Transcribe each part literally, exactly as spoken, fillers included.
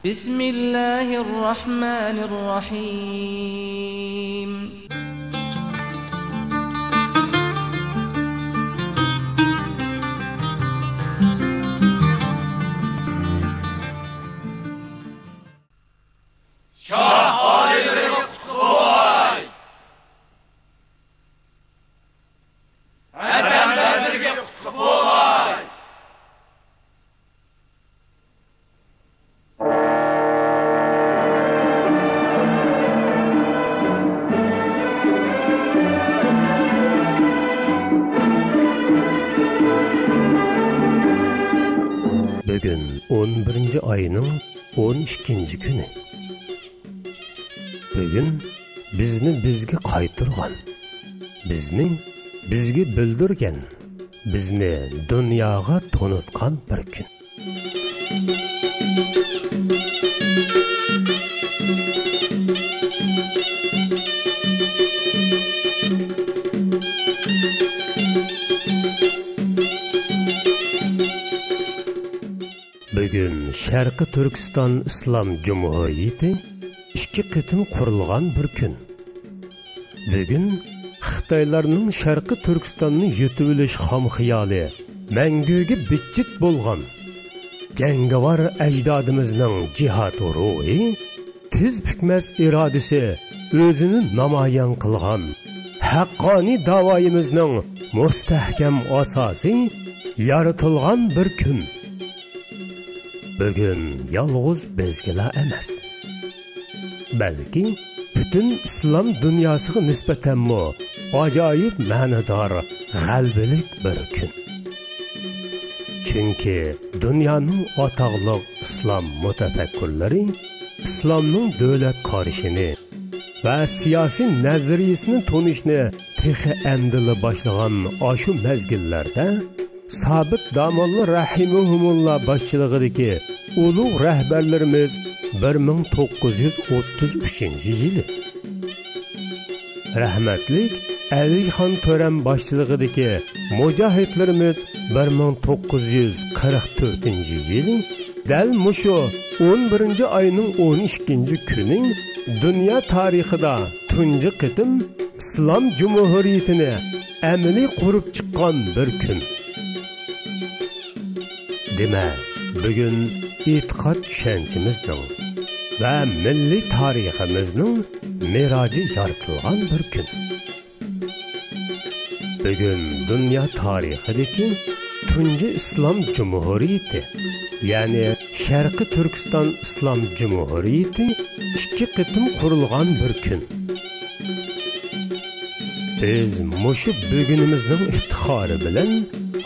بسم الله الرحمن الرحيم. شاھ ئالىيلىرىغا قۇتلۇق بولغاي! ھەسەن بەزىرگە قۇتلۇق بولغاي! بۈگۈن ئون بىرىنچى ئاينىڭ ئون ئىككىنچى كۈنى. بۈگۈن بىزنى بىزگە قايتۇرغان، بىزنى بىزگە بىلدۈرگەن، بىزنى دۇنياغا تونۇتقان بىر كۈن. بۈگۈن شەرقىي تۈركىستان ئىسلام جۇمھۇرىيىتى ئىككى قېتىم قۇرۇلغان بىر كۈن. بۈگۈن خىتايلارنىڭ شەرقىي تۈركىستاننى يۇتۇۋېلىش خام خىيالى مەڭگۈگە بىتچىت بولغان جەڭگىۋار ئەجدادىمىزنىڭ جىھاد روھى، تىز پۈكمەس ئىرادىسى ئۆزىنى نامايان قىلغان ھەققانىي داۋايىمىزنىڭ مۇستەھكەم ئاساسى يارىتىلغان بىر كۈن. بۈگۈن يالغۇز بىزگىلا ئەمەس، بەلكى پۈتۈن ئىسلام دۇنياسىغا نىسبەتەنمۇ ئاجايىپ مەنىدار غەلىبىلىك بىر كۈن. چۈنكى دۇنيانىڭ ئاتاقلىق ئىسلام مۇتەپەككۇرلىرى ئىسلامنىڭ دۆلەت قارىشىنى ۋە سىياسىي نەزەرىيىسىنى تونۇشنى تېخى ئەمدىلا باشلىغان ئاشۇ مەزگىللەردە، سابىت داموللا رەھىمەھۇمۇللا باشچىلىقىدىكى ئۇلۇغ رەھبەرلىرىمىز بىر مىڭ توققۇز يۈز ئوتتۇز ئۈچىنچى يىلى، رەھمەتلىك ئەلىخان تۆرەم باشچىلىقىدىكى مۇجاھىدلىرىمىز بىر مىڭ توققۇز يۈز قىرىق تۆتىنچى يىلى، دەل مۇشۇ ئون بىرىنچى ئاينىڭ ئون ئىككىنچى كۈنى دۇنيا تارىخىدا تۇنجى قېتىم ئىسلام جۇمھۇرىيىتىنى ئەمەلىي قۇرۇپ چىققان بىر كۈن. دېمەك، بۈگۈن ئېتىقاد چۈشەنچىمىزنىڭ ۋە مىللىي تارىخىمىزنىڭ مىراجى يارىتىلغان بىر كۈن. بۈگۈن دۇنيا تارىخىدىكى تۇنجى ئىسلام جۇمھۇرىيىتى، يەنى شەرقىي تۈركىستان ئىسلام جۇمھۇرىيىتى ئىككى قېتىم قۇرۇلغان بىر كۈن. بىز مۇشۇ بۈگۈنىمىزنىڭ ئىپتىخارى بىلەن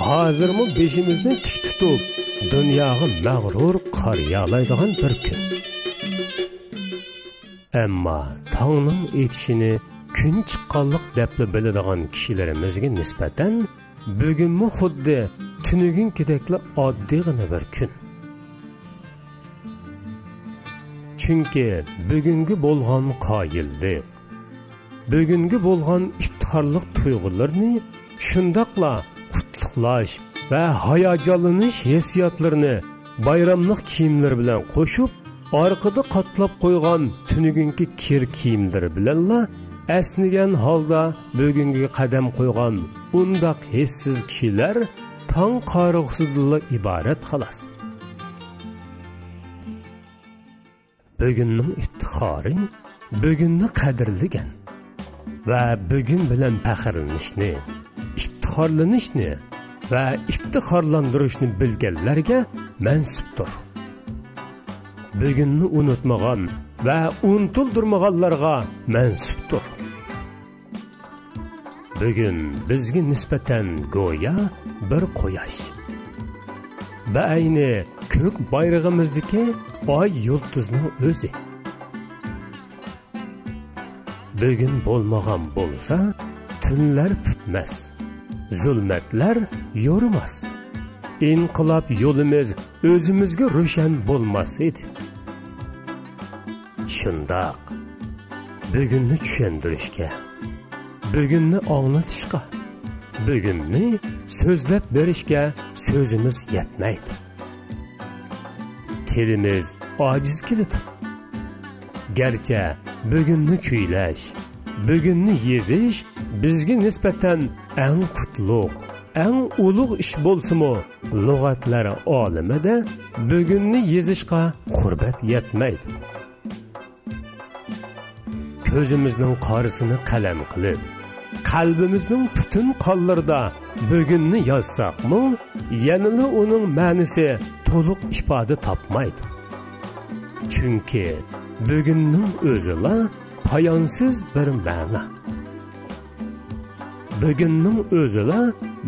ھازىرمۇ بېشىمىزنى تىك تۇتۇپ، دۇنياغا مەغرۇر قارىيالايدىغان بىر كۈن. ئەمما تاڭنىڭ ئېتىشىنى كۈن چىققانلىق دەپلا بىلىدىغان كىشىلىرىمىزگە نىسبەتەن، بۈگۈنمۇ خۇددى تۈنۈگۈنكىدەكلا ئاددىيغىنا بىر كۈن. چۈنكى بۈگۈنگە بولغان قايىللىق، بۈگۈنگە بولغان ئىپتىخارلىق تۇيغۇلىرىنى شۇنداقلا قۇتلۇقلاش ۋە ھاياجانلىنىش ھېسسىياتلىرىنى بايراملىق كىيىملىرى بىلەن قوشۇپ، ئارقىدا قاتلاپ قويغان تۈنۈگۈنكى كىر كىيىملىرى بىلەنلا ئەسنىگەن ھالدا بۈگۈنگە قەدەم قويغان ئۇنداق ھېسسىز كىشىلەر تاڭ قارىغۇسىدىنلا ئىبارەت، خالاس. بۈگۈننىڭ ئىپتىخارى، بۈگۈننى قەدىرلىگەن ۋە بۈگۈن بىلەن پەخىرلىنىشنى، ئىپتىخارلىنىشنى ۋە ئىپتىخارلاندۇرۇشنى بىلگەنلەرگە مەنسۇپتۇر. بۈگۈننى ئۇنتۇمىغان ۋە ئۇنتۇلدۇرمىغانلارغا مەنسۇپتۇر. بۈگۈن بىزگە نىسبەتەن گويا بىر قۇياش، بەئەينى كۆك بايرىقىمىزدىكى ئاي يۇلتۇزنىڭ ئۆزى. بۈگۈن بولمىغان بولسا، تۈنلەر پۈتمەس، زۇلمەتلەر يورۇماس. ئىنقىلاب يولىمىز ئۆزىمىزگە روشەن بولماس ئىدى. شۇنداق، بۈگۈننى چۈشەندۈرۈشكە، بۈگۈننى ئاڭلىتىشقا، بۈگۈننى سۆزلەپ بېرىشكە سۆزىمىز يەتمەيدۇ. تىلىمىز ئاجىز كېلىدۇ. گەرچە بۈگۈننى كۈيلەش، بۈگۈننى يېزىش بىزگە نىسبەتەن ئەڭ قۇتلۇق، ئەڭ ئۇلۇغ ئىش بولسىمۇ، لۇغەتلەر ئالىمىدە بۈگۈننى يېزىشقا قۇربەت يەتمەيدۇ. كۆزىمىزنىڭ قارىسىنى قەلەم قىلىپ، قەلبىمىزنىڭ پۈتۈن قانلىرىدا بۈگۈننى يازساقمۇ، يەنىلا ئۇنىڭ مەنىسى تولۇق ئىپادە تاپمايدۇ. چۈنكى بۈگۈننىڭ ئۆزىلا پايانسىز بىر مەنە. بۈگۈننىڭ ئۆزىلا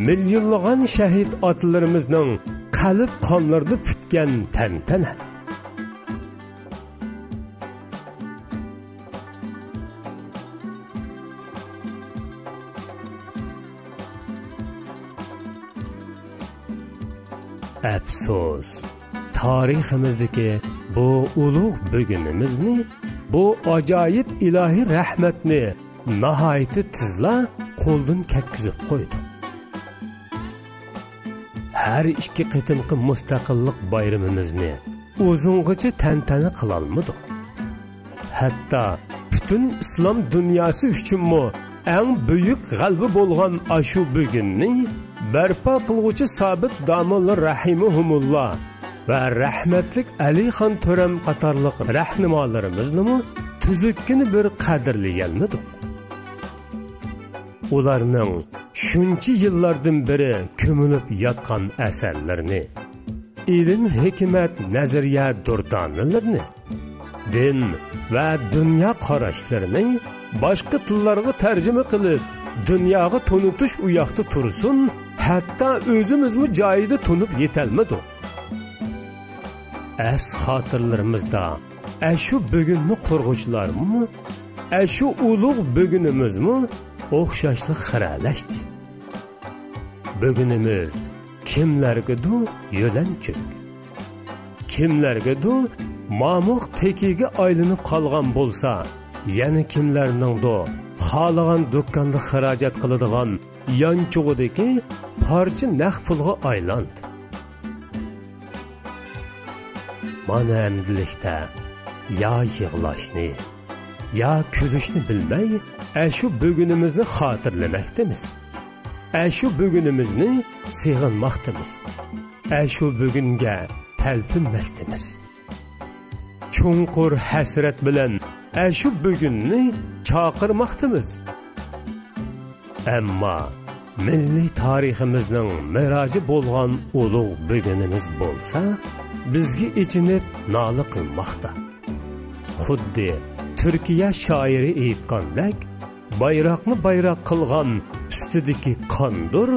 مىليونلىغان شەھىد ئاتىلىرىمىزنىڭ قەلب قانلىرىدا پۈتكەن تەنتەنە. ئەپسۇس، تارىخىمىزدىكى بۇ ئۇلۇغ بۈگۈنىمىزنى، بۇ ئاجايىپ ئىلاھىي رەھمەتنى ناھايىتى تېزلا قولدىن كەتكۈزۈپ قويدۇق. ھەر ئىككى قېتىمقى مۇستەقىللىق بايرىمىمىزنى ئۇزۇنغىچە تەنتەنە قىلالمىدۇق. ھەتتا پۈتۈن ئىسلام دۇنياسى ئۈچۈنمۇ ئەڭ بۈيۈك غەلىبە بولغان ئاشۇ بۈگۈننى بەرپا قىلغۇچى سابىت داموللا رەھىمەھۇمۇللا ۋە رەھمەتلىك ئەلىخان تۆرەم قاتارلىق رەھنىمالىرىمىزنىمۇ تۈزۈككىنە بىر قەدىرلىيەلمىدۇق. ئۇلارنىڭ شۇنچە يىللاردىن بېرى كۆمۈلۈپ ياتقان ئەسەرلىرىنى، ئىلىم-ھېكمەت، نەزەرىيە دۇردانىلىرىنى، دىن ۋە دۇنيا قاراشلىرىنى باشقا تىللارغا تەرجىمە قىلىپ، دۇنياغا تونۇتۇش ئۇياقتا تۇرسۇن، ھەتتا ئۆزىمىزمۇ جايىدا تونۇپ يېتەلمىدۇق. ئەس-خاتىرىلىرىمىزدا ئەشۇ بۈگۈننى قۇرغۇچىلارمۇ، ئەشۇ ئۇلۇغ بۈگۈنىمىزمۇ ئوخشاشلا خىرەلەشتى. بۈگۈنىمىز كىملەرگىدۇ يۆلەنچۈك، كىملەرگىدۇ مامۇق تېكىگە ئايلىنىپ قالغان بولسا، يەنە كىملەرنىڭدۇ خالىغان دۇكاندا خىراجەت قىلىدىغان يانچۇقىدىكى پارچە نەق پۇلغا ئايلاندى. مانا ئەمدىلىكتە يا يىغلاشنى، يا كۈلۈشنى بىلمەي، ئەشۇ بۈگۈنىمىزنى خاتىرىلىمەكتىمىز. ئەشۇ بۈگۈنىمىزنى سېغىنماقتىمىز. ئەشۇ بۈگۈنگە تەلپۈنمەكتىمىز. چوڭقۇر ھەسرەت بىلەن ئەشۇ بۈگۈننى چاقىرماقتىمىز. ئەمما مىللىي تارىخىمىزنىڭ مىراجى بولغان ئۇلۇغ بۈگۈنىمىز بولسا، بىزگە ئېچىنىپ نالە قىلماقتا. خۇددى تۈركىيە شائىرى ئېيتقاندەك، بايراقنى بايراق قىلغان ئۈستىدىكى قاندۇر،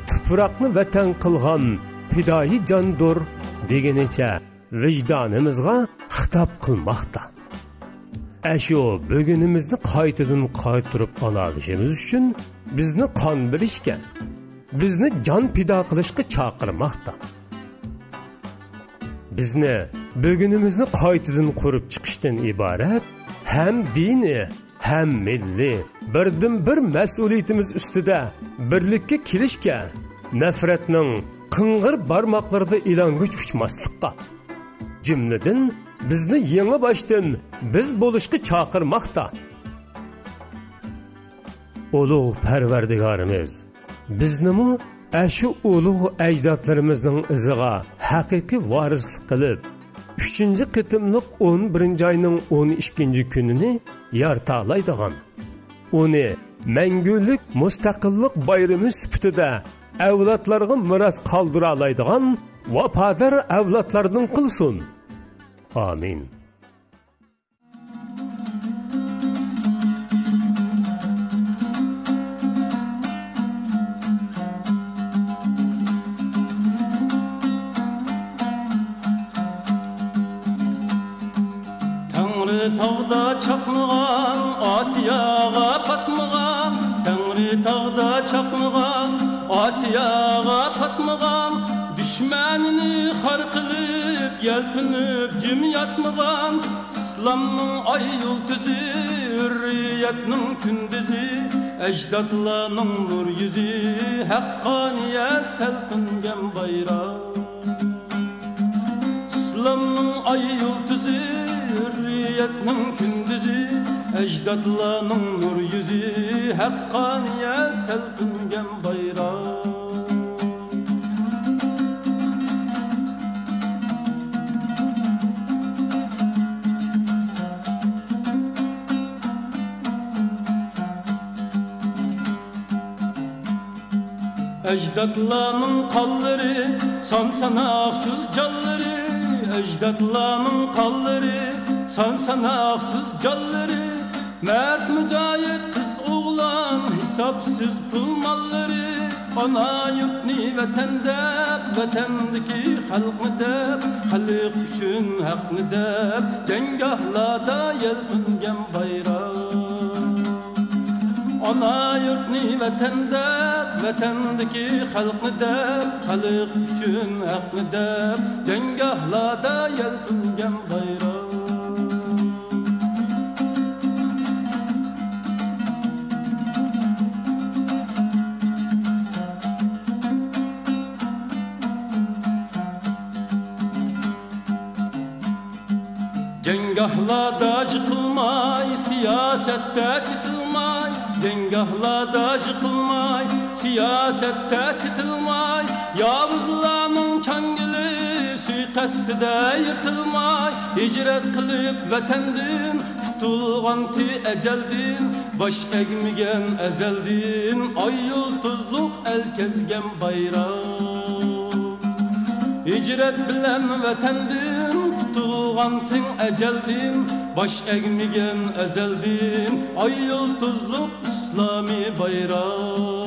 تۇپراقنى ۋەتەن قىلغان پىدائىي جاندۇر دېگىنىچە، ۋىجدانىمىزغا خىتاب قىلماقتا. ئەشۇ بۈگۈنىمىزنى قايتىدىن قايتۇرۇپ ئالالىشىمىز ئۈچۈن بىزنى قان بېرىشكە، بىزنى جان پىدا قىلىشقا چاقىرماقتا. بىزنى بۈگۈنىمىزنى قايتىدىن قۇرۇپ چىقىشتىن ئىبارەت ھەم دىنىي، ھەم مىللىي بىردىنبىر مەسئۇلىيىتىمىز ئۈستىدە بىرلىككە كېلىشكە، نەپرەتنىڭ قىڭغىر بارماقلىرىدا ئىلانگۈچ ئۇچماسلىققا، جۈملىدىن بىزنى يېڭى باشتىن بىز بولۇشقا چاقىرماقتا. ئۇلۇغ پەرۋەردىگارىمىز بىزنىمۇ ئەشۇ ئۇلۇغ ئەجدادلىرىمىزنىڭ ئىزىغا ھەقىقىي ۋارىسلىق قىلىپ، ئۈچىنچى قېتىملىق ئون بىرىنچى ئاينىڭ ئون ئىككىنچى كۈنىنى يارىتالايدىغان، ئۇنى مەڭگۈلۈك مۇستەقىللىق بايرىمى سۈپىتىدە ئەۋلادلارغا مىراس قالدۇرالايدىغان ۋاپادار ئەۋلادلاردىن قىلسۇن. ئامىن. تەڭرى تاغدا چاقنىغان، ئاسىياغا پاتمىغان، تەڭرى تاغدا چاقنىغان، ئاسىياغا پاتمىغان، دۈشمەننى خار قىلىپ، يەلپۈنۈپ جىم ياتمىغان، ئىسلامنىڭ ئاي يۇلتۇزى، ھۆررىيەتنىڭ كۈندۈزى، ئەجدادلارنىڭ نۇر يۈزى، ھەققانىيەت تەلپۈنگەن بايراق. ئىسلامنىڭ ئاي يۇلتۇزى، ھۆررىيەتنىڭ كۈندۈزى، ئەجدادلارنىڭ نۇر يۈزى، ھەققانىيەت تەلپۈنگەن بايراق. ئەجدادلارنىڭ قانلىرى، سان-ساناقسىز جانلىرى، ئەجدادلارنىڭ قانلىرى، سان-ساناقسىز جانلىرى، مەرد مۇجاھىد قىز-ئوغلان، ھېسابسىز پۇل-ماللىرى، ئانا يۇرتنى ۋەتەن دەپ، ۋەتەندىكى خەلقنى دەپ، خەلق ئۈچۈن ھەقنى دەپ، جەڭگاھلاردا يەلپۈنگەن بايراق. ئانا يۇرتنى ۋەتەن دەپ، ۋەتەندىكى خەلقنى دەپ، خەلق ئۈچۈن ھەقنى دەپ، جەڭگاھلاردا يەلپۈنگەن بايراق. جەڭگاھلاردا يىقىلماي، سىياسەتتە سېتىلماي، جەڭگاھلاردا يىقىلماي، سىياسەتتە سېتىلماي، ياۋۇزلارنىڭ چاڭگىلى سۇيىقەستىدە يىرتىلماي، ھىجرەت قىلىپ ۋەتەندىن، قۇتۇلغانتى ئەجەلدىن، باش ئەگمىگەن ئەزەلدىن، ئاي يۇلتۇزلۇق ئەل كەزگەن بايراق. ھىجرەت بىلەن ۋەتەندىن، قۇتۇلغانتىڭ ئەجەلدىن، باش ئەگمىگەن ئەزەلدىن، ئاي يۇلتۇزلۇق ئىسلامىي بايراق.